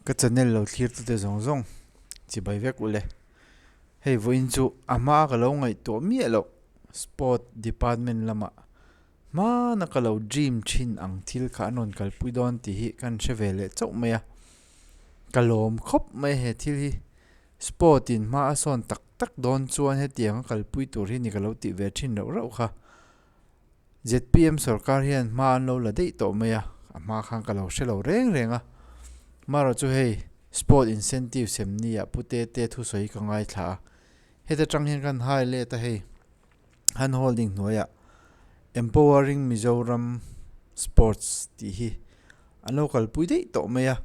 Ka channel lo thlir tute zawng zawng chibai vek ule. Hei vawiin chu a hma ka lo ngaihtuah miah loh sport department lamah hmana ka lo dream thin ang thil kha an rawn kalpui dawn tih hi kan hre ve leh chauh mai a. Ka lawm khawp mai he thil hi sport in hma a sawn tak tak dawn chuan hetiang a kalpui tur hi ni ka lo tih ve thin reuh reuh kha. Zpm sorkar hian hma an lo la daih tawh mai a, a hma khan ka lo hre lo reng reng a. Marawh chu hei Sport Incentive sem ni ah Pu Tete thusawi ka ngaithla a, heta tang hian kan hai let a hei hand holding hnuaiah Empowering Mizoram Sports tih hi an lo kalpui daih tawh mai a.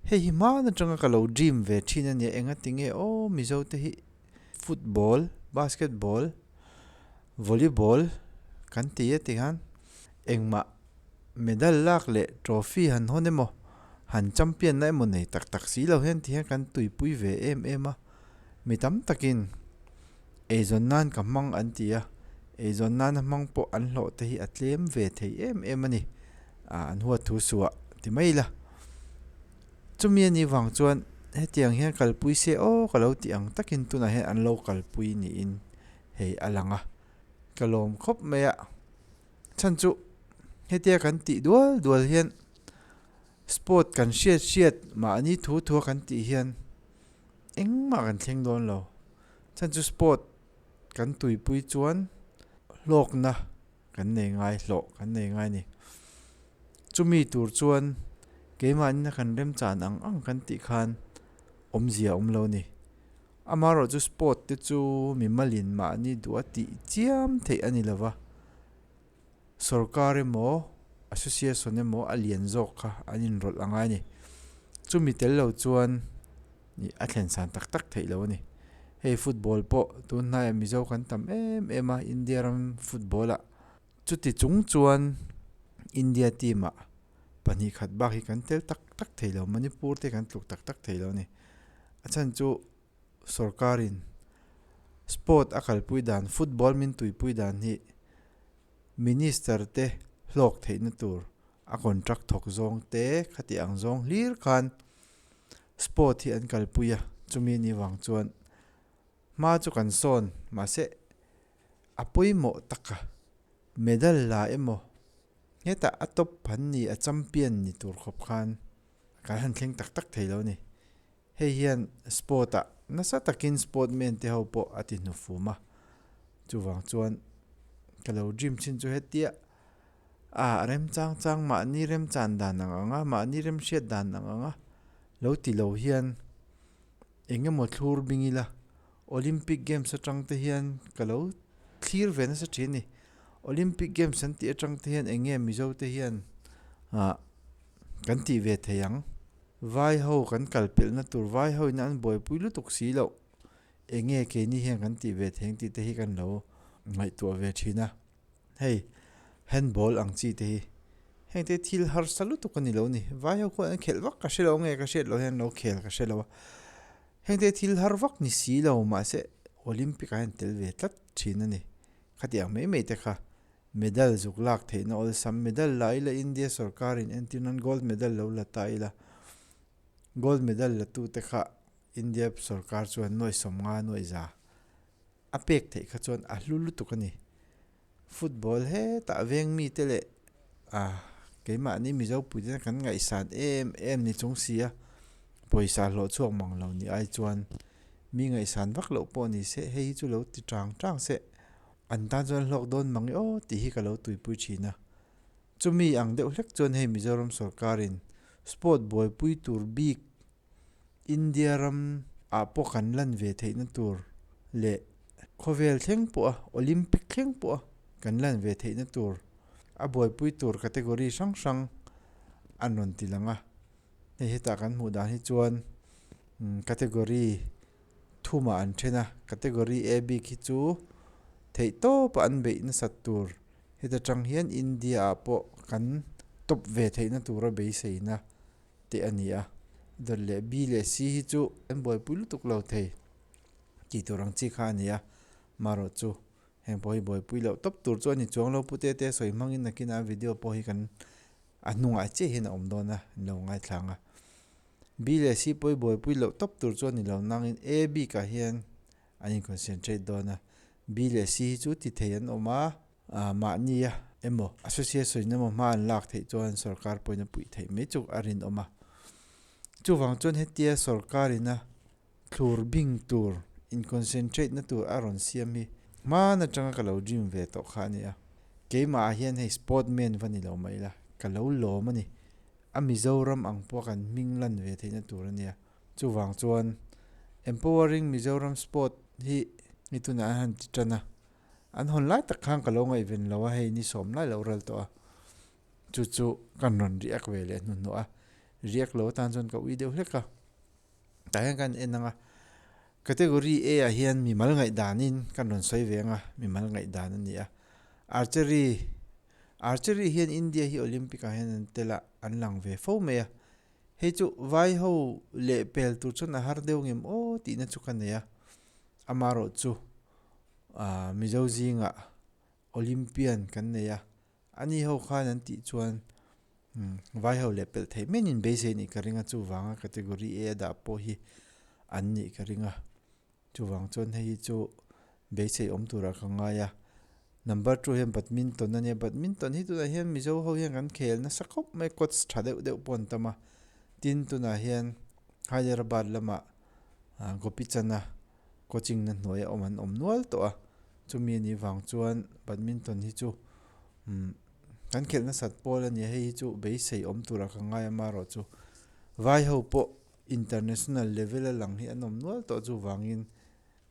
Hei hi hman atanga ka lo dream ve thin a nia, engatinge aw Mizo te hi football, basketball, volleyball kan ti a tikhan engmah medal lak leh trophy han hawn emaw han champion na emaw nei tak tak si lo hian ti hian kan tuipui ve em em a, mi tam takin eizawn nan ka hmang an ti a, eizawn nana hmang pawh an hlawh te hi a tlem ve thei em em a ni, an huat thu suah ti mai ila. Chumi a nih vang chuan hetiang hian kalpui se aw ka lo tih ang takin tunah hian an lo kalpui niin hei a lang a, ka lawm khawp mai a. Chhan chu hetia kan tih dual dual hian sport kan hriat hriat mahni thu thua kan tih hian engmah kan thleng dawn lo. Chhan chu sport kan tuipui chuan hlawkna kan nei ngai hlawh kan nei ngai a ni. Chumi tur chuan keimahni kan remchan ang ang kan tih khan awmzia a awm lo a ni. Amaherawhchu chu sport te chu mimalin mahni duh a tih chiam theih a ni lo va, sorkar emaw association emaw a lian zawk kha an inrawlh a ngai a ni. Chumi tel lo chuan ih a thlen san tak tak theih lo a ni. Hei football pawh tun hnaiah Mizo kan tam em em a India ram football ah chuti chung chuan India team ah pahnih khat bak hi kan tel tak tak thei lo Manipur te kan tluk tak tak thei lo a ni. A chhan chu sorkar in sport a kalpui dan football min tuipui dan hi minister te hlawk theihna tur a contract thawk zawng te khati ang zawng hlir khan sport hi an kalpui a, chumi ni vang chuan hma chu kan sawn mahse a pawimawh taka medal la emaw hetah a top han ni a champion ni tur khawp khan kan han thleng tak tak thei lo a ni. Hei hian sport ah nasa takin sport man te ho pawh a ti hnufum a, chuvang chuan ka lo dream chin chu hetia a remchang chang mahni remchan dan ang ang a, mahni remhriat dan ang ang a lo ti lo hian eng emaw thlur bing ila Olympic games atang te hian ka lo thlir ve nasa thin a ni. Olympic games an tih atang te hian eng nge Mizo te hian ah kan tih ve thei ang. Vai ho kan kal pelhna tur vai ho in an buaipui lutuk si loh eng nge keini hian kan tih ve thei ang tih te hi kan lo ngaihtuah ve thin a. Hei handball ang chi te hi heng te thil harsa lutuk a ni lo ni vai ho khuan an khelh vak ka hre lo nge ka hriat loh hian an lo khel ka hre lo a heng te thil har vak ni si lo mahse olympic ah hian tel ve tlat thin a ni khatiang mai mai te kha medal zuk lak theihna awlsam medal la ila India sorkar in entir nan gold medal lo la ta ila gold medal la tu te kha India sorkar chuan nuai sawmnga nuai za. A pek theih kha chuan a hlu lutuk a ni. Football hetah veng mite leh ah keimahni Mizo puite kan ngaihsan em em ni chung si a, pawisa hlawh chhuak mang lo ni ai chuan mi ngaihsan vak loh pawh ni se hei hi chu lo ti chang chang se an tan chuan hlawk dawn mang e aw tih hi ka lo tuipui thin a. Chumi ang deuh hlek chuan hei Mizoram sorkarin sport buaipui tur bik India ram ah pawh kan lan ve theihna tur leh khawvel thleng pawh a Olympic thleng pawh a kan lan ve theihna tur a buaipui tur category hrang hrang an rawn ti lang a, hei hetah kan hmuh dan hi chuan category thumah an then a, category A bik hi chu theih tawp a an beih nasat tur heta tang hian India ah pawh kan top ve theihna tura beiseina. te a ni a, dawt leh B leh C hi chu an buaipui lutuk lo thei tih tur ang chi kha a ni a, marawh chu heng pawh hi buaipui loh tawp tur chu a ni chuang lo pute te sawi hmangin nakinah video pawh hi kan a hnungah chiah hian a awm dawn a an lo ngaithlang a. B leh C pawh hi buaipui loh tawp tur chu a ni lo nangin A bikah hian an in concentrate dawn a. B leh C hi chu ti thei an awm a, mahnia emaw association emaw hma an lak theih chuan sorkar pawhin a puih theih mai chu a rinawm a. Chuvang chuan hetia sorkarina thlur bing tur, in concentrate na tur a rawn siam hi hman atanga ka lo dream ve tawh kha a ni a. Keimah ah hian hei sport man va ni lo mai la, ka lo lawm a ni. A Mizoram ang pawh kan hming lan ve theihna tur a nia. Chuvang chuan Empowering Mizoram Sport hi ni tunah an han ti tan a. An hawn lai tak khan ka lo ngaihven lo a, hei ni sawm lai lo ral tawh a. Chu chu kan rawn react ve leh hnuhnawh a, react lo atan chuan ka ui deuh hlek a. Tah hian kan en ang a, Category A ah hian mimal ngaihdanin kan rawn sawi ve ang a, mimal ngaihdan a ni a. Archery, Archery hian India hi Olympic ah hian an tel a, an lang ve fo mai a. Hei chu vai ho leh pel tur chuan a har deuh ngem aw tihna chu ka nei a. Amaherawhchu Mizo zingah Olympian kan nei a, Ani ho khan an tih chuan vai ho leh pelh theih mai nin beisei nih ka ring a, chuvanga category A a dah pawh hi an nih ka ring a. Chuvang chuan hei hi chu beisei awm turah ka ngai a. Number 2 hian badminton a nia, badminton hi tunah hian Mizo ho hian kan khel nasa khawp mai, coach tha deuh deuh pawh an tam a. Tin, tunah hian Hyderabad lamah Gopichand-a coaching na hnuaia awm an awm nual tawh a, chumi anih vang chuan badminton hi chu umm kan khelh nasat pawl a ni a, hei hi chu beisei awm turah ka ngai a marawh chu vai ho pawh international level a lang hi an awm nual tawh chuvangin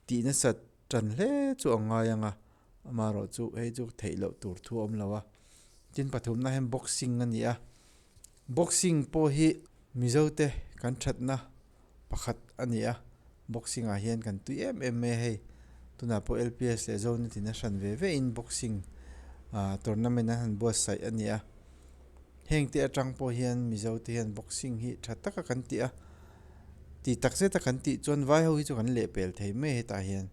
tih nasat tan hle chu a ngai ang a, amarawh chu hei chu theih loh tur thu a awm lo a, tin pathumna hian boxing a ni a, boxing pawh hi Mizo te kan thatna. pakhat a ni a, boxing ah hian kan tui em em mai a hei, tunah pawh L P S leh Zone tin a hran ve ve in boxing ah tournament an han buatsaih a ni a, heng te atang pawh hian Mizo te hian boxing hi tha taka kan tih a, tih tak zet a kan tih chuan vai ho hi chu kan lehpel thei mai hetah hian,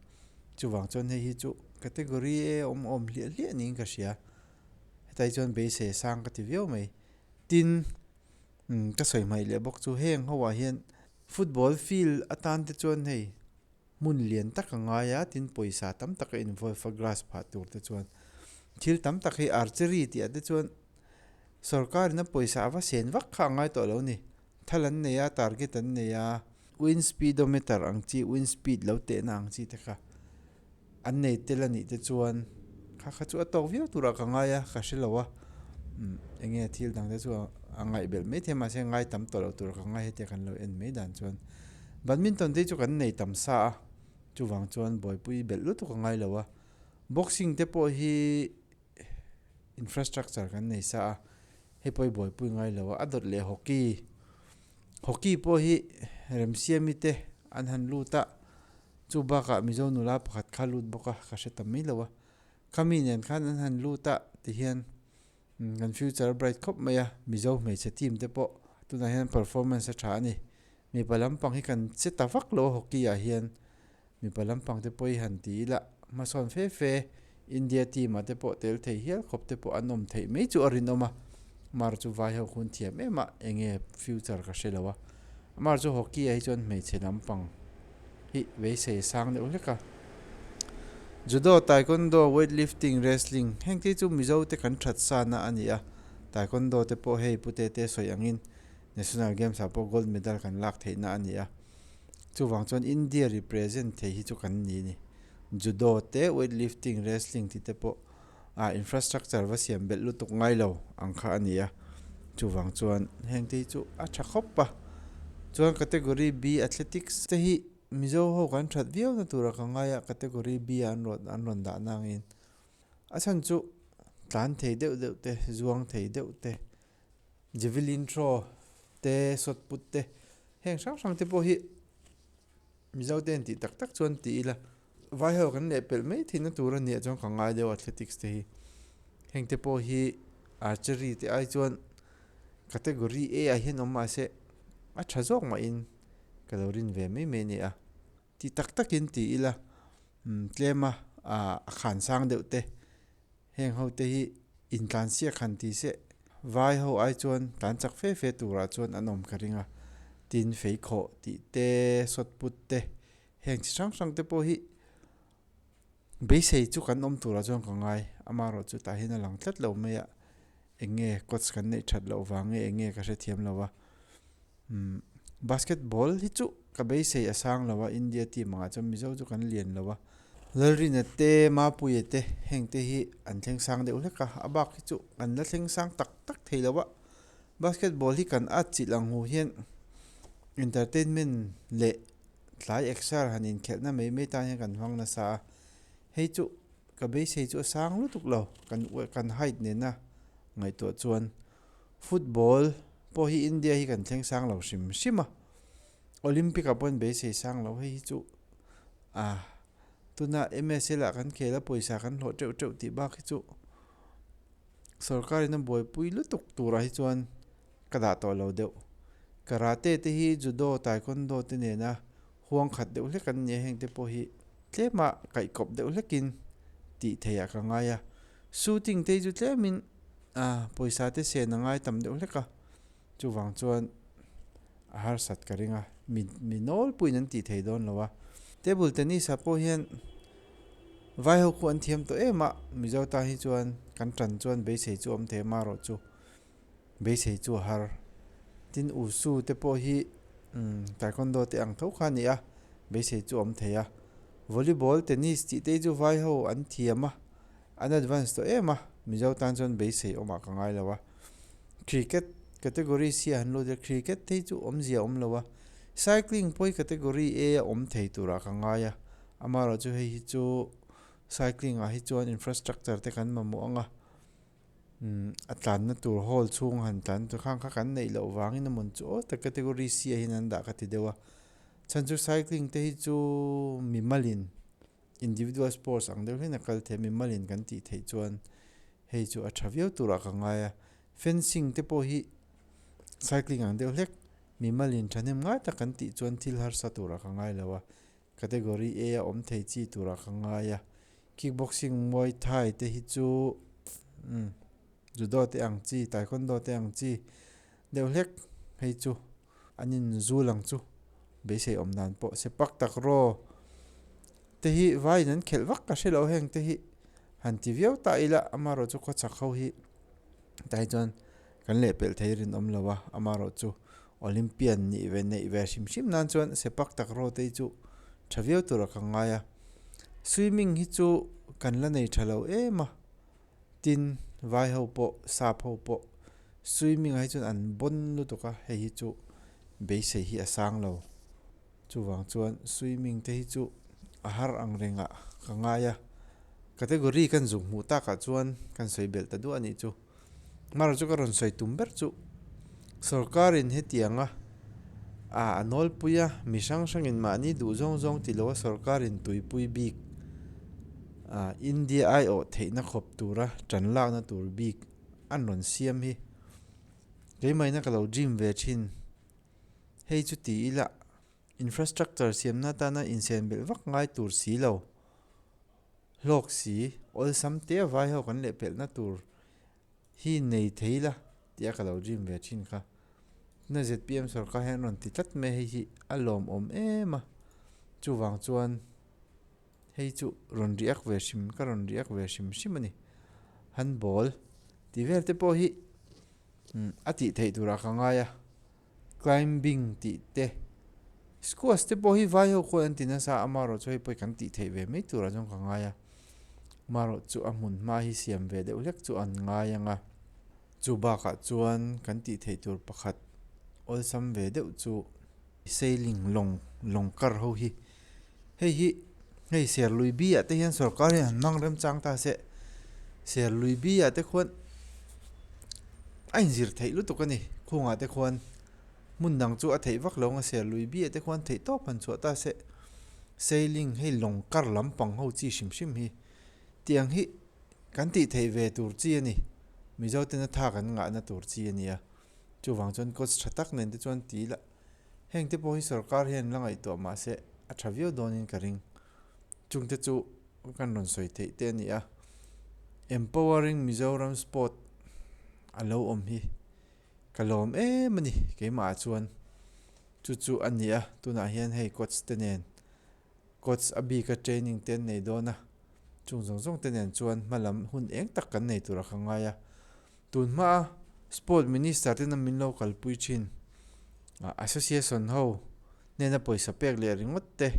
chuvang chuan hei hi chu category a awm awm hliah hliah niin ka hria, hetah hi chuan beisei a sang ka ti viau mai, tin. Umm ka sawi hmaih leh bawk chu heng ho ah hian football field atan te chuan hei hmun lian tak a ngai a tin pawisa tam tak a involve a grass phah tur te chuan thil tam tak hi archery tih ah te chuan sorkar in a pawisa a va sen vak kha a ngai tawh lo a ni thal an nei a target an nei a wind speedometer ang chi wind speed lo tehna ang chi te kha. An nei tel a nih te chuan kha kha chu a tawk viau turah ka ngai a, ka hre lo a, eng nge thil dang te chu a ngaihbelh mai thei mahse ngai tam tawh loh tur ka ngai hetia kan lo en mai dan chuan badminton te chu kan nei tam sa a, chuvang chuan buaipui belh lutuk a ngai lo a, boxing te pawh hi infrastructure kan nei sa a, hei pawh hi buaipui ngai lo a, a dawt leh hockey, hockey pawh hi remsiami te an han lut a. Chu bakah Mizo nula pakhat kha lut bawk a, ka hre ta mai lo a. Khami nen khan an han lut a tihian kan future a bright khawp mai a, Mizo hmeichhe team te pawh tunah hian performance a tha a ni. Mipa lampang hi kan che ta vak lo a hockey ah hian mipa lampang te pawh hi han ti ila hmasawn fe fe India team ah te pawh tel thei hial khawp te pawh an awm theih mai chu a rinawm a, Mar chu vai ho khun thiam em a enge future ka hre lo a, Mar chu hockey ah hi chuan hmeichhe lampang hi beisei a sang deuh hlek a. Judo, Taekwondo, Weightlifting, Wrestling heng te chu Mizo te kan that sana a ni a, Taekwondo te pawh hei pute te sawi angin National Games ah pawh gold medal kan lak theihna a ni a, chuvang chuan India represent thei hi chu kan ni a ni. Judo te, Weightlifting, Wrestling tih te pawh ah infrastructure va siam belh lutuk ngai lo ang kha a ni a, chuvang chuan heng te hi chu a tha khawp a. Chuan category B athletics te hi Mizo ho kan that viau na tura ka ngai a, category B ah an rawn an rawn dah nangin a chhan chu tlan thei deuh deuh te, zuang thei deuh te, javelin throw te, shot put te heng hrang hrang te pawh hi Mizo te an tih tak tak chuan ti ila vai ho kan leh pelh mai theihna tur a nih chuan ka ngai deuh athletics te hi heng te pawh hi archery te ai chuan category A ah hian awm mahse a tha zawk mahin ka lo rin ve mai mai a ni a ti tak takin ti ila tlem a a khan sang deuh te. Heng ho te hi intlansiak han ti se, vai ho ai chuan tlan chak fe fe turah chuan an awm ka ring a. Tin, feikhawh tih te, sawt put te, heng chi hrang hrang te pawh hi beisei chu kan awm turah chuan ka ngai. Amaherawhchu tah hian a lang tlat lo mai a, eng nge coach kan neih that loh vang nge eng nge ka hrethiam lo a. Umm basketball hi chu ka beisei a sang lo a, India team angah chuan Mizo chu kan lian lo a. Lalrina te, Mapuia te heng te hi an thleng sang deuh hlek a, a bak hi chu kan la thleng sang tak tak thei lo a. Basketball hi kan atchilh ang hu hian entertainment leh tlai exer han inkhelhna mai mai tan hian kan hmang nasa a, hei chu ka beisei chu a sang lutuk lo kan kan height nena ngaihtuah chuan football pawh hi India hi kan thleng sang lo hrim hrim a, Olympic ah pawh an beisei sang lo hei hi chu ah tuna M_S_L ah kan khel a pawisa kan hlawh teuh teuh tih bak hi chu. Sorkarin a buaipui lutuk turah hi chuan ka dah tawh lo deuh. Karate te hi judo, taekwondo te nena huang khat deuh hlek an ni a, heng te pawh hi tlema kaihkawp deuh hlekin tih theihah ka ngai a. Shooting te hi chu tlemin pawisa te sen a ngai tam deuh hlek a. Chuvang chuan a harsat ka ring a, mi mi nawlpuiin an tih thei dawn lo a. Table tennis ah pawh hian vai ho khu an thiam tawh em a, Mizo tan hi chuan kan tan chuan beisei chu a awm thei a, marawh chu beisei chu a har. Tin Wushu te pawh hi umm taekwondo te ang tho kha a ni a, beisei chu a awm thei a. Volleyball, tennis tih te hi chu vai ho an thiam a, an advance tawh em a, Mizo tan chuan beisei awmah ka ngai lo a. Cricket category C ah han lut a, cricket te hi chu awmzia a awm lo a, cycling pawh hi category A a awm thei turah ka ngai a, amaherawhchu hei hi chu cycling ah hi chuan infrastructure te kan mamawh ang a, umm a tlanna tur hall chhung han tlan tur khang kha kan neih loh vangin amawn chu aw tak category C ah hian an dah ka ti deuh a, chhan chu cycling te hi chu mimalin individual sports ang deuh hlek a kal thei a, mimalin kan tih theih chuan hei chu a tha viau turah ka ngai a, fencing te pawh hi cycling ang deuh hlek mimalin thahnem ngai tak kan tih chuan thil harsa turah ka ngai lo a, category A a awm thei chi turah ka ngai a, kickboxing muay thai te hi chu umm judo te ang chi taekwondo te ang chi deuh hlek hei chu. An in zul ang chu beisei awm dan pawh sepak tak raw te hi vaiin an khelh vak ka hre lo heng te hi han ti viau ta ila amaherawhchu khawchhak ho hi tah chuan kan lehpelh thei rinawm lo a amaherawhchu Olympian nih ve neih ve hrim hrim nan chuan sepak tak raw te hi chu tha viau tur a ka ngai a swimming hi chu kan la nei tha lo em a. Tin, vai ho pawh, sap ho pawh swimming ah hi chuan an bawn lutuk a, hei hi chu beisei hi a sang lo. Chuvang chuan swimming te hi chu a har ang rengah ka ngai a, category kan zuk hmuh takah chuan kan sawi belh ta duah a nih chu. Hmar chu ka rawn sawi tum ber chu sorkarin hetianga a nawlpui a, mi hrang hrangin mahni duh zawng zawng ti loa sorkarin tuipui bik India aiawh theihna khawp tura tan lakna tur bik an rawn siam hi keimahina ka lo dream ve thin. Hei chu ti ila infrastructure siamna atana insen belh vak ngai tur si lo. Hlawk si, awlsam te a vai ho kan lehpelhna tur hi nei thei la tih a ka lo dream ve thin kha. Tuna zpm sorkar hian an rawn ti tlat mai hei hi a lawmawm em a, chuvang chuan hei chu rawn react ve hrim ka rawn react ve hrim hrim a ni. Handball tih vel te pawh hi a tih theih turah ka ngai a. Climbing tih te, squash te pawh hi vai ho khawi an ti nasa a, amaherawh chu hei pawh hi kan tih theih ve mai turah chuan ka ngai a, amaherawh chu a hmun hma hi siam ve deuh hlek chu an ngai ang a, chu bakah chuan kan tih theih tur pakhat awlsam ve deuh chu sailing lawng lawng kar ho hi hei hi hei Serlui bi ah te hian sorkar hian han hmang remchang ta se Serlui bi ah te khuan a inzir theih lutuk a ni khungah te khuan hmun dang chu a theih vak lo ang a Serlui bi ah te khuan theih tawp han chhuah ta se sailing hei lawng kar lampang ho chi hrim hrim hi tiang hi kan tih theih ve tur chi a ni Mizo tena tha kan ngahna tur chi a ni a chuvang chuan coach tha tak nen te chuan ti ila. Heng te pawh hi sorkar hian la ngaihtuah mah se a tha viau dawnin ka ring. Chungte chu kan rawn sawi theih te a ni a. Empowering Mizoram Sport a lo awm hi ka lawm em a ni keimah ah chuan. Chu chu a ni a, tunah hian hei coach te nen coach a bika training te an nei dawn a, chung zawng zawng te nen chuan hma lam hun eng tak kan nei tur a ka ngai a. Tun hmaa Sport Minister tena min lo kalpui thin Association ho hnena pawisa pek leh ringawt te,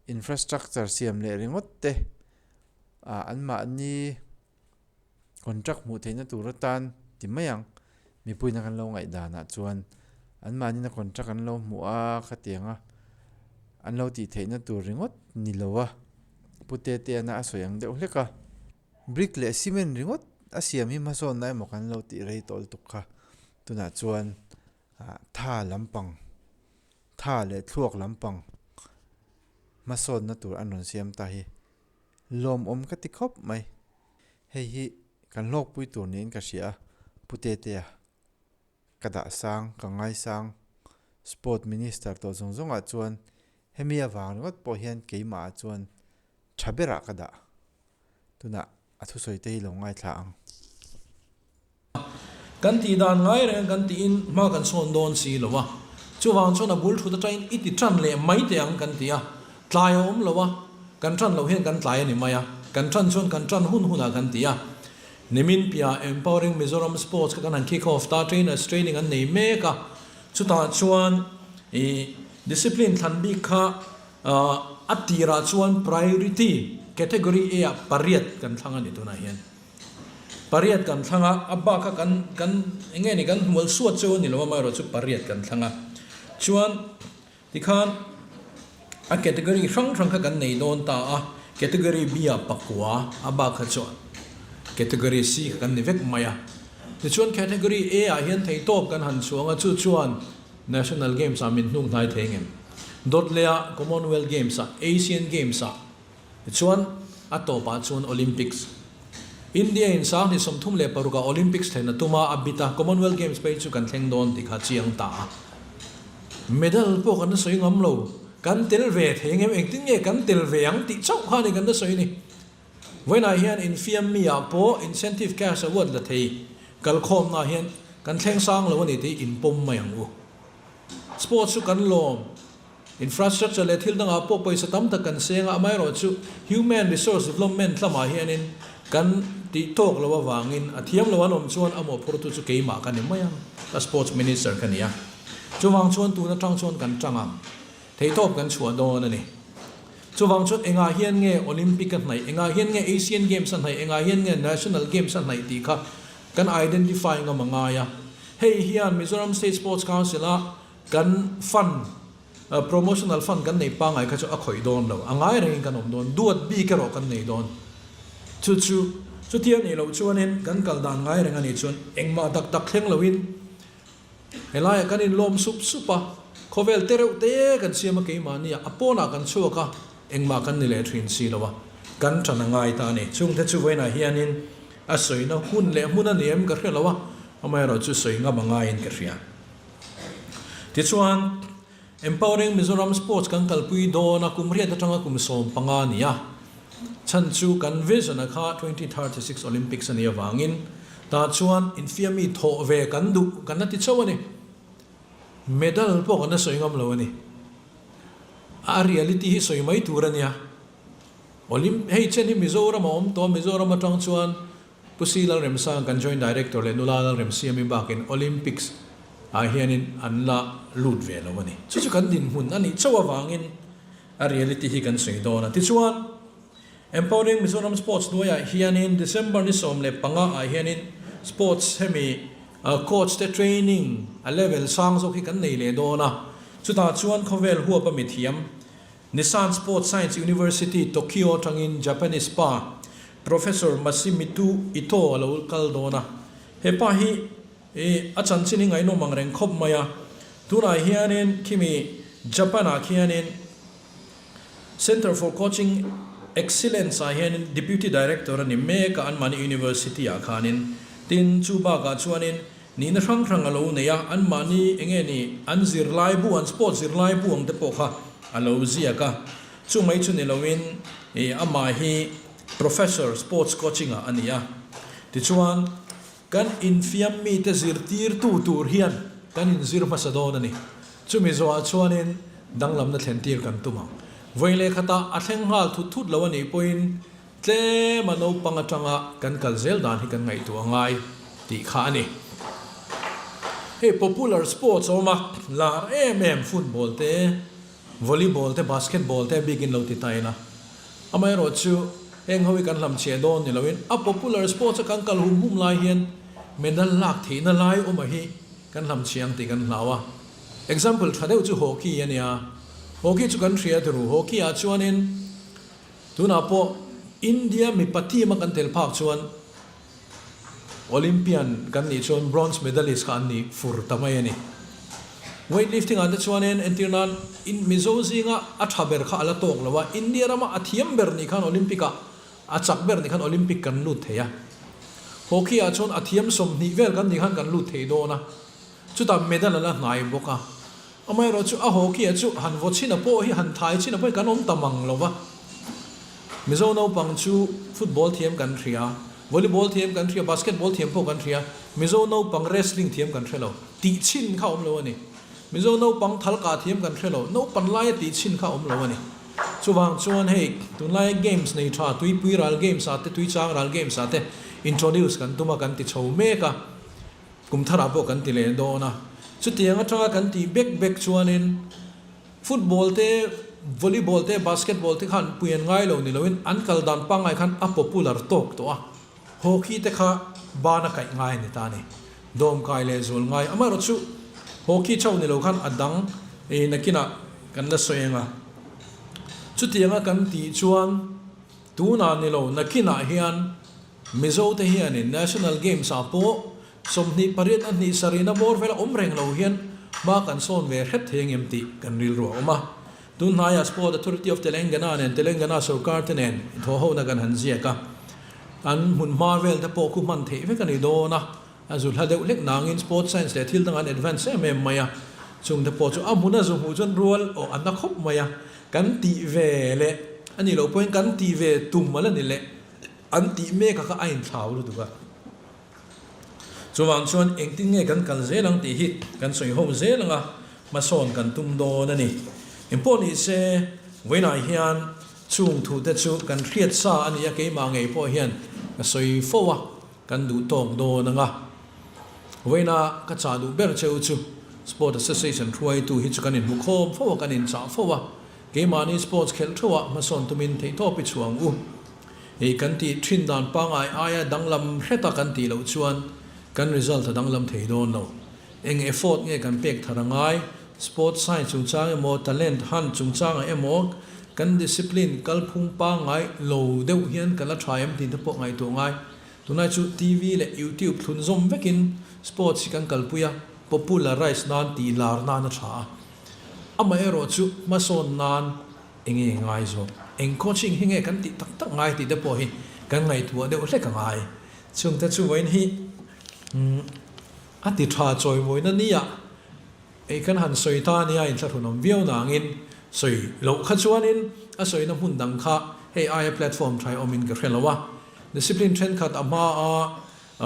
infrastructure siam leh ringawt te anmahni contract hmuh theihna tur atan ti mai ang. Mipuiin kan lo ngaihdanah chuan anmahni contract an lo hmuh a khatianga an lo tih theihna tur ringawt ni lo a, Pu Teteana a sawi ang deuh hlek a. Brick leh cement ringawt a siam hi hmasawnna emaw kan lo tih rei tawh lutuk kha. Tunah chuan tha lampang, tha leh thluak lampang hmasawnna tur an rawn siam ta hi lawmawm ka ti khawp mai. Hei hi kan hlawkpui tur niin ka hria a, Pu Tetea. Ka dah sang, ka ngai sang. Sport Minister tawh zawng zawngah chuan hemi avang ringawt pawh hian keimahah chuan tha berah ka dah. Tunah a thusawi te hi lo ngaithla ang. Kan tih dan ngai reng kan tiin hma kan sawn dawn si lo a, chuvang chuan a bul thut atangin i ti tan leh mai teh ang kan ti a, tlai a awm lo a, kan tan loh hian kan tlai a ni mai a, kan tan chuan kan tan hun hunah kan ti a. Nimin piah Empowering Mizoram Sports kha kan han kick off ta, trainers training an nei mek a, chutah chuan ih discipline thlan bik kha a tirah chuan priority category A ah pariat kan thlang a ni tunah hian. Pariat kan thlang a, a bak kha kan kan eng nge ni kan hmual suat cheu a ni lo amaherawhchu pariat kan thlang a, chuan Tikhan a category hrang hrang kha kan nei dawn ta a, category B ah pakua a bak kha chuan category C kha kan ni vek mai a. Tichuan category A ah hian theihtawp kan han chhuang a, chu chuan National Games ah min hnuk hnai thei ngem. Dawt leh ah Commonwealth Games ah, Asian Games ah, Tichuan, a tawpah chuan Olympics. India in 2036 ah Olympics thlen a tum a, a bit a, Commonwealth Games phei chu kan thleng dawn tih kha chiang ta a. Medal pawh kan la sawi ngam lo, kan tel ve thei ngem, engtin nge kan tel ve ang tih chauh kha a ni kan la sawi ni. Vawiinah hian infiam mi ah pawh incentive cash award la thei kalkhawmna ah hian kan thleng sang lo a ni tih inpawm mai ang u. Sports chu kan lawm. Infrastructure leh thil dangah pawh pawisa tam tak kan seng a, amaherawhchu human resource development lamah hianin kan tih tawk loh avangin a thiam lo an awm chuan a mawhphurtu chu keimah ka ni mai ang, ka sports minister ka ni a. Chuvang chuan tun atang chuan kan tang ang, theihtawp kan chhuah dawn a ni. Chuvang chuan engah hian nge Olympic a hnaih, engah hian nge Asian Games a hnaih, engah hian nge National Games a hnaih tih kha kan identify ngam a ngai a. Hei hian Mizoram State Sports Council-a Kan fund, promotional fund kan nei pangai kha chu a khawih dawn lo, a ngai rengin kan awm dawn, duat bik erawh kan nei dawn. Chu chu, chutia nih loh chuanin kan kal dan ngai reng a nih chuan engmah tak tak thleng loin helaiah kan inlawm sup sup a, khawvel te reuh te kan siam a keimahnia a pawnah kan chhuak a, engmah kan ni leh thin si lo a, kan ṭan a ngai ta a ni. Chungte chu vawiinah hianin a sawina hun leh hmun a ni em ka hre lo a, amaherawh chu sawi ngam a ngaiin ka hria. Tichuan, Empowering Mizoram Sports kan kalpui dawn a, kum riat atanga kum 15 a ni a. Chhan chu kan vision a kha 2036 Olympics a nih avangin tah chuan infiammi thawh ve kan duh kan la ti chauh a ni. Medal pawh kan la sawi ngam lo a ni. A reality hi sawi mai tur a nia. Olymp hei chen hi Mizoram a awm tawh a, Mizoram atang chuan Pu Si Lalremsang kan Joint Director leh Nula Lalremsiami bakin Olympics ah hianin an la lut ve lo a ni. Chu chu kan dinhmun a nih chauh avangin a reality hi kan sawi dawn a. Tichuan, Empowering Mizoram Sports hnuaiah hianin December ni 15 ah hianin Sports hemi coach te training a level sang zawk hi kan nei leh dawn a. Chutah chuan khawvel huap a mithiam Nissan Sports Science University, Tokyo atangin Japanese pa Professor Masimitu Ito a lo kal dawn a. He pa hi a chanchin hi ngaihnawm ang reng khawp mai a. Tunah hianin khimi Japan-ah khianin Center for Coaching Excellence-ah hianin Deputy Director a ni mek a, anmahni University-ah khanin. Tin, chu bakah chuanin Nihna hrang hrang a lo nei a, anmahni eng nge ni an zirlaibu, an sport zirlaibu ang te pawh kha a lo ziak a. Chu mai chu ni loin ih amah hi Professor sports coaching ah a ni a. Tichuan, kan infiam mite zirtirtu tur hian kan inzir hmasa dawn a ni. Chumi zawhah chuanin danglamna thlen tir kan tum ang. Vawi leh khatah a thleng nghal thut thut lo a nih pawhin tlem a naupang atanga kan kal zel dan hi kan ngaihtuah a ngai tih kha a ni. Hei popular sports a awm a, lar em em football te, Volleyball te basketball te bikin lo ti ta ila. Amaherawh chu heng ho hi kan hlamchhiah dawn ni loin a popular sports a kan kal hum hum lai hian medal lak theihna lai awma hi kan hlamchhiah ang tih kan hlau a. Example tha deuh chu hockey a nia. Hockey chu kan hria turu. Hockey ah chuanin tunah pawh India mipa team a kan tel phak chuan Olympian kan nih chuan bronze medalist kha an ni fur ta mai a ni. Weightlifting ah te chuanin entir nan in Mizo zinga a tha ber kha a la tawk lo a, India rama a thiam ber nih khan Olympic ah a chak ber nih khan Olympic kan lut thei a. Hockey ah chuan a thiam 20 vel kan nih khan kan lut thei dawn a, chutah medal a la hnai bawk a. Amaherawh chu a hockey ah chu han vaw chhin a pawh hi han thai chhin a pawh hi kan awm ta mang lo va. Mizo naupang chu football thiam kan hria, volleyball thiam kan hria, basketball thiam pawh kan hria, Mizo naupang wrestling thiam kan hre lo, tih chhin kha awm lo a ni. Mizo naupang thalkah thiam kan hre lo, naupan laia tih chhin kha awm lo a ni. Chuvang chuan hei tunlaia games nei tha tuipui ral games ah te, tuichang ral games ah te introduce kan tum a, kan ti chho mek a, kum tharah pawh kan ti leh dawn a. Chutiang atanga kan tih bek bek chuanin, Football te, volleyball te, basketball te khan pui an ngai lo ni loin an kal dan pangngai khan a popular tawk tawh a, hockey te kha ban a kaih ngai a ni ta a ni. Dawm kai leh zual ngai. Amaherawh chu hockey chauh ni lo khan a dang ei nakinah kan la sawi ang a. Chutianga kan tih chuan tunah ni lo nakinah hian Mizo te hianin National Games ah pawh 28 a hnih sarihna bawr vela awm reng lo hian hma kan sawn ve hret thei angem tih kan rilru a awm a. Tun hnaiah Sport Authority of Telangana nen Telangana sorkar te nen thawhhona kan han ziak a, an hmun hma vel te pawh khu hman theih vek a ni dawn a, a zu hla deuh hlek nangin Sport Science leh thil dang an advance em em mai a, chung te pawh chu a hmun a zu hmuh chuan rual aw a na khawp mai a, kan tih ve leh a nih loh pawhin kan tih ve tum a la ni leh an tih mek a kha a inthlau lutuk a. Chuvang chuan engtin nge kan kal zel ang tih hi kan sawi ho zel ang a, hmasawn kan tum dawn a ni. Engpawh ni se, vawiinah hian chung thute chu kan hriat sa a ni a, keimah ngei pawh hian ka sawi fo a, kan duh tawk dawn ang a. Vawiina ka chah duh ber cheu chu Sport Association hruaitu hi chu kan inhmu khawm fo a, kan inchah fo a, keimahni sports khelh theuhah hmasawn tumin theihtawp i chhuang u. Hei kan tih thin dan pangngai aia danglam hreta kan tih loh chuan kan result a danglam thei dawn lo. Eng effort nge kan pek thar a ngai? Sports science chungchang emaw, talent hunt chungchangah emaw kan discipline kalphung pangngai lo deuh hian kan la tha em tih te pawh ngaihtuah ngai. Tunlai chu TV leh YouTube thlun zawm vekin sports hi kan kalpui a, popularize nan tih lar nan a tha a. Amaherawhchu hmasawn nan Enge ngai zawk? Eng coaching hi nge kan tih tak tak ngai tih te pawh hi kan ngaihtuah deuh hlek a ngai. Chungte chu vawiin hi a ti tha chawimawina nia ei kan han sawi ta nia inthlahrunawm viau nangin sawi loh kha chuanin a sawina hmun dang kha hei aia platform tha awmin ka hre lo a. Discipline thenkhat a hma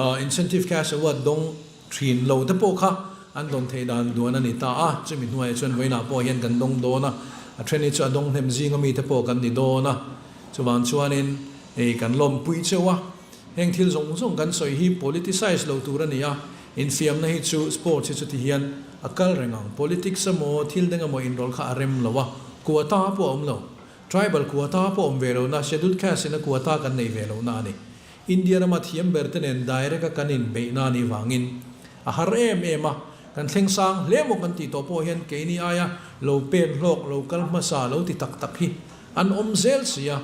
a Incentive cash award dawng thin lo te pawh kha an dawn theih dan duan a ni ta a, chumi hnuaiah chuan vawiinah pawh hian kan dawng dawn a, a then hi chu a dawng hnem zinga mite pawh kan ni dawn a, chuvang chuanin hei kan lawmpui cheu a, heng thil zawng zawng kan sawi hi politicize lo tur a ni a, infiamna hi chu sports hi chuti hian a kal reng ang, politics emaw thil deng emaw inrawlh kha a rem lo a, quota pawh a awm lo, tribal quota pawh awm ve lo na, scheduled caste in a quota kan nei ve lo na a ni. India rama thiam ber te nen direct a kan inbeihna a nih vangin a har em em a, kan thleng sang hle maw kan tih tawh pawh hian keini aia lo pen hlawk, lo kal hmasa, lo ti tak tak hi an awm zel si a,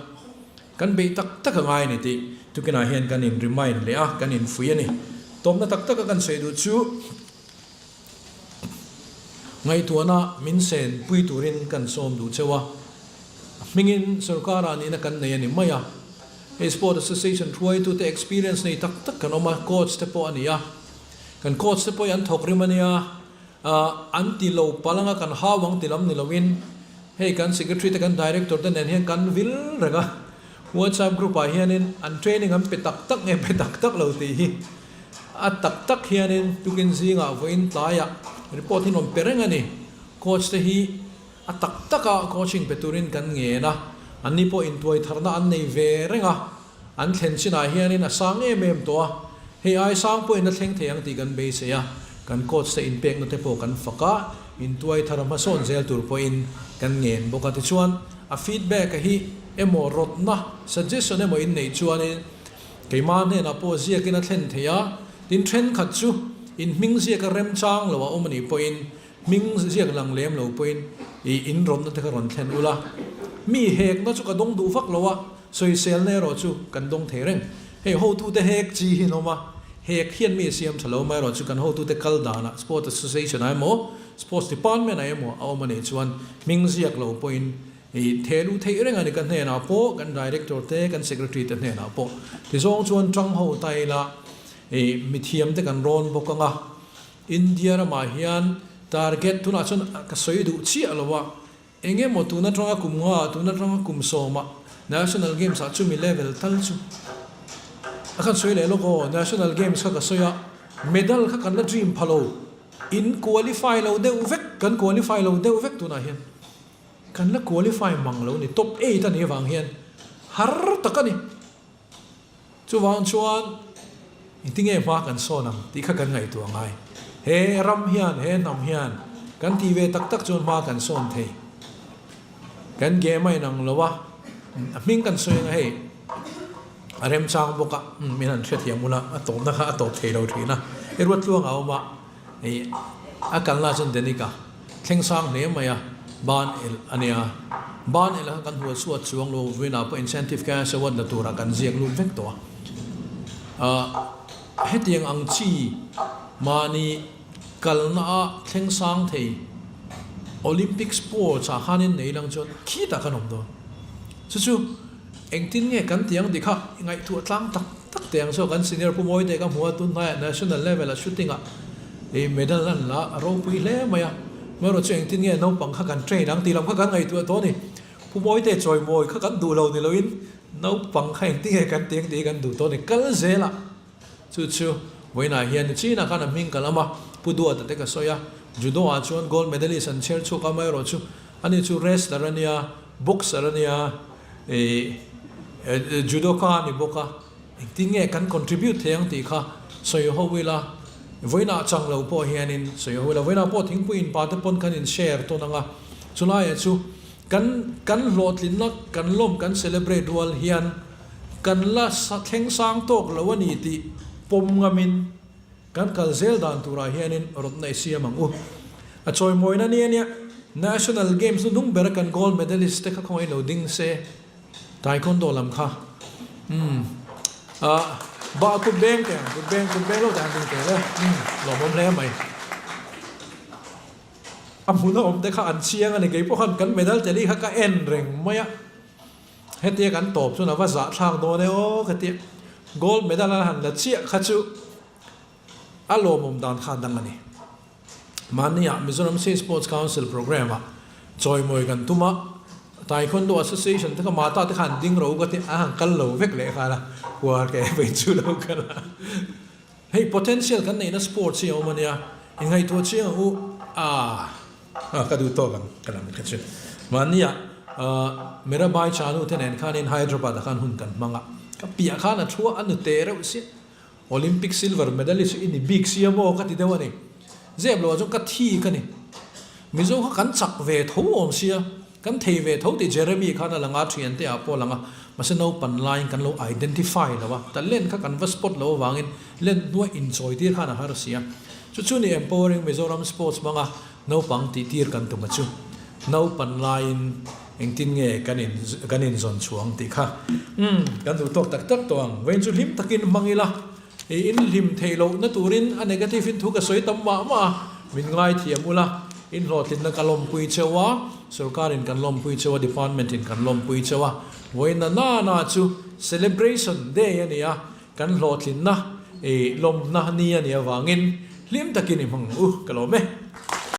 kan beih tak tak a ngai a ni tih tukinah hian kan in remind leh a, kan infuih a ni. Tawpna tak taka kan sawi duh chu ngaihtuahna min sen pui turin kan sawm duh cheu a, hmingin sorkar ah nihna kan nei a ni mai a. Hei Sport Association hruaitute experience nei tak tak kan awm a, coach te pawh a ni a. Kan coach te pawh hi an thawk rim a nia, an ti lo palh anga kan hau ang ti lam ni loin hei kan secretary te kan director te nen hian kan vil reng a. WhatsApp group ah hianin an training an pe tak tak nge pe tak tak lo tih hi a tak tak hianin tukin zingah vawiin tlaiah report hi an rawn pe reng a ni. Coach te hi a tak taka coaching pe turin kan ngen a, anni pawh intuai tharna an nei ve reng a, an thlen chinah hianin a sang em em tawh a, hei ai sang pawhin a thleng thei ang tih kan beisei a, kan coach te inpekna te pawh kan fak a, intuai thar a hmasawn zel tur pawhin kan ngen bawk a. Tichuan, a feedback a hi emaw rawtna, suggestion emaw in neih chuanin keimah hnenah pawh ziakin a thlen thei a, tin thenkhat chu in hming ziak a remchang lo a awm a nih pawhin Hming ziak lang lem lo pawhin i in rawnna te kha rawn thlen ula, mi hekna chu ka dawng duh vak lo a, sawiselna erawh chu kan dawng thei reng. Hei hotute hek chi hi an awm a, hek hian mi a siam tha lo amaherawh chu kan hotute kal danah Sport Association ah emaw Sports Department ah emaw a awm a nih chuan hming ziak lo pawhin i theh luh theih reng a ni ka hnenah pawh kan Director te kan Secretary te hnenah pawh tizawng chuan tang ho ta ila i mithiam te kan rawn bawk ang a. India ramah hian target tunah chuan ka sawi duh chiah lo a, eng emaw tun atanga kum nga, tun atanga kum sawmah National Games ah chumi level tal chu a khan sawi leh lawk aw, National Games kha ka sawi a, medal kha kan la dream pha lo, in qualify lo deuh vek, kan qualify lo deuh vek tunah hian kan la qualify mang lo ni, top eight a nih avang hian har tak a ni. Chuvang chuan engtinge hma kan sawn ang tih kha kan ngaihtuah ngai. He ram hian, he hnam hian kan tih ve tak tak chuan hma kan sawn thei. Kan game a inang lo a, a hming kan sawi anga hei a remchang bawk a, min han hrethiam ula a tawpna kha a tawp thei lo thin a. I ruattluang a awm a. Hei a kalna chuan Danica thleng sang hle mai a, ban elh a nia. Ban elh kha kan hual chhuat chuang lo vawiinah pawh incentive cash award la turah kan ziak lut vek tawh a. Ahh hetiang ang chi mahni kalna a thleng sang thei Olympic sports ah khanin nei lang chuan khitah kan awm dawn. Chu chu engtin nge kan tih ang tih kha ngaihtuah tlang tak tak teh ang saw kan senior Pu Mawite ka hmu a tun hnaiah national level a shooting ah ih medal an la a ropui hle mai a amaherawh chu engtin nge naupang kha kan train ang tih lam kha kan ngaihtuah tawh a ni Pu Mawite chawimawi kha kan duh lo ni loin naupang kha engtin nge kan tih ang tih hi kan duh tawh a ni kal zel a. Chu chu vawiinah hian Chinah khan a hming ka lam a, Pu Duata te ka sawi a, Judo ah chuan gold medalist an chher chhuak a, amaherawh chu ani chu wrestler a nia, boxer a nia, ih judoka a ni bawk a, engtin nge kan contribute thei ang tih kha sawi ho ila, vawiinah chang lo pawh hianin sawi ho ila, vawiinah pawh thingpui in pa te pawn kan in share tawn ang a, chulaiah chu kan kan hlawhtlinna kan lawm kan celebrate rual hian Kan la thleng sang tawk lo a ni tih pawm ngamin kan kal zel dan turah hianin rawtna i siam ang u. A chawimawina ni a nia, National Games hnuhnung bera kan gold medalist te kha khawngaih lo ding se, Taekwondo lam kha umm ah bah kut beng teh ang, kut beng kut beng lo teh ang ding teh le, umm lawmawm hle mai. A hmun a awm te kha an chiang a ni, keipawh khan kan medal teli kha ka en reng mai a. Hetia kan tawp chuan a va zahthlak dawn e aw ka ti a, gold medal a han la chiah kha chu a lawmawm dan kha a dang a ni. Mahniah Mizoram State Sports Council programme ah chawimawi kan tum a, Taekwondo Association te kha mata te kha an ding ro ka ti a, an han kal lo vek leh nghal a, huar ke vei chu lo kal a. Hei potential kan neihna sports hi a awm a nia, inngaihtuah chiang ang u a. A ka duh tawk ang ka lam kha chu. Mahnia Mirabai Chanu te nen khanin Hyderabad ah khan hun kan hmang a, ka piah khan a thu a, a nute reuh sia. Olympic silver medalist i ni bik sia maw ka ti deuh a ni. Zep lo ah chuan ka thi ka ni. Mizo kha kan chak ve tho awm sia. Kan thei ve tho tih Jeremy khan a lang a, thiante ah pawh a lang a, mahse naupan laiin kan lo identify lo a, talent kha kan va spot lo avangin len hnuai inchawi tir khan a har si a. Chu chu ni Empowering Mizoram Sports hmanga naupang tih tir kan tum a chu. Naupan laiin engtin nge kan in kan inzawn chhuang tih kha umm kan duh tawk tak tak tawh ang. Vawiin chu hlim takin hmang ila. I in hlim theih loh na turin a negative in thu ka sawi tam mah mah a, min ngaithiam ula, in hlawhtlinna ka lawmpui cheu a, sorkar in kan lawmpui cheu a, department in kan lawmpui cheu a, vawiin na na na chu celebration day a ni a, kan hlawhtlinna i lawmna ni a nih avangin hlim takin i hmang ang u, ka lawm e.